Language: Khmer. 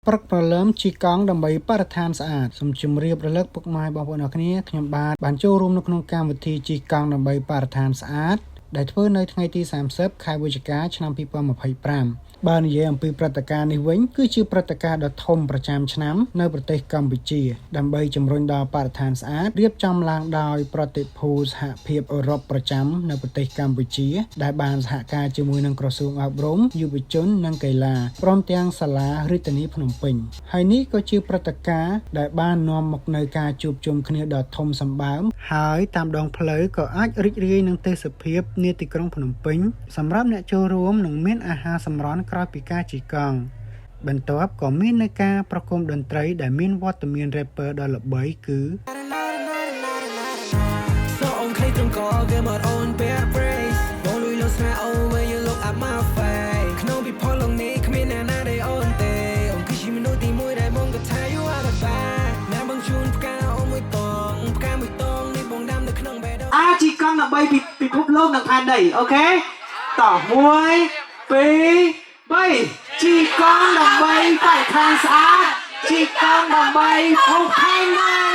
ព្រឹកព្រលឹមជិះកង់ដើម្បីបរិស្ថានស្អាតសូមជម្រាបរលឹកពុកម៉ែបងប្អូនអរគ្នាខ្ញុំបាទបានចូលរួមនៅក្នុងកម្មវិធីជិះកង់ដើម្បីបរិស្ថានស្អាតដែលធ្វើនៅថ្ងៃទី30ខែវិច្ឆិកាឆ្នាំ2025បើនិយាយអំពីព្រឹត្តិការណ៍នេះវិញគឺជាព្រឹត្តិការណ៍ដ៏ធំប្រចាំឆ្នាំនៅប្រទេសកម្ពុជាដើម្បីជំរុញដល់បរិស្ថានស្អាតរៀបចំឡើងដោយប្រតិភូសហភាពអឺរ៉ុបប្រចាំនៅប្រទេសកម្ពុជាដែលបានសហការជាមួយនឹងក្រសួងអប់រំយុវជននិងកីឡាព្រមទាំងសាលារាជធានីភ្នំពេញហើយនេះក៏ជាព្រឹត្តិការណ៍ដែលបាននាំមកនូវការជួបជុំគ្នាដ៏ធំសម្បើមហើយតាមដងផ្លូវក៏អាចរីករាយនឹងទេសភាពនាទីក្រុងភ្នំពេញសម្រាប់អ្នកចូលរួមនឹងមានអាហារសម្រន់ក្រោយពីការជិះកង់បន្ទាប់ក៏មាននៅការប្រគំតន្ត្រីដែលមានវត្តមាន rapper ដ៏ល្បីគឺ So អូនខ្លីត្រង់កគេមកអូនពាក់ brace បងលួយលោស្នេហ៍អូន when you look at my face ក្នុងពិភពលោកនេះគ្មានអ្នកណាដែលអូនទេអូនគឺជាមនុស្សទីមួយដែលបងក៏ថា you are the best ណាបងជូនផ្កាអូនមួយតងផ្កាមួយតងនេះបងដាំនៅក្នុងបេះដូង អាជិះកង់ដើម្បីពិពិភពលោកនិងផែនដីOK តោះ1 2 3ជិះកង់ដើម្បីបរិស្ថានស្អាតជិះកង់ដើម្បីភពផែនដី។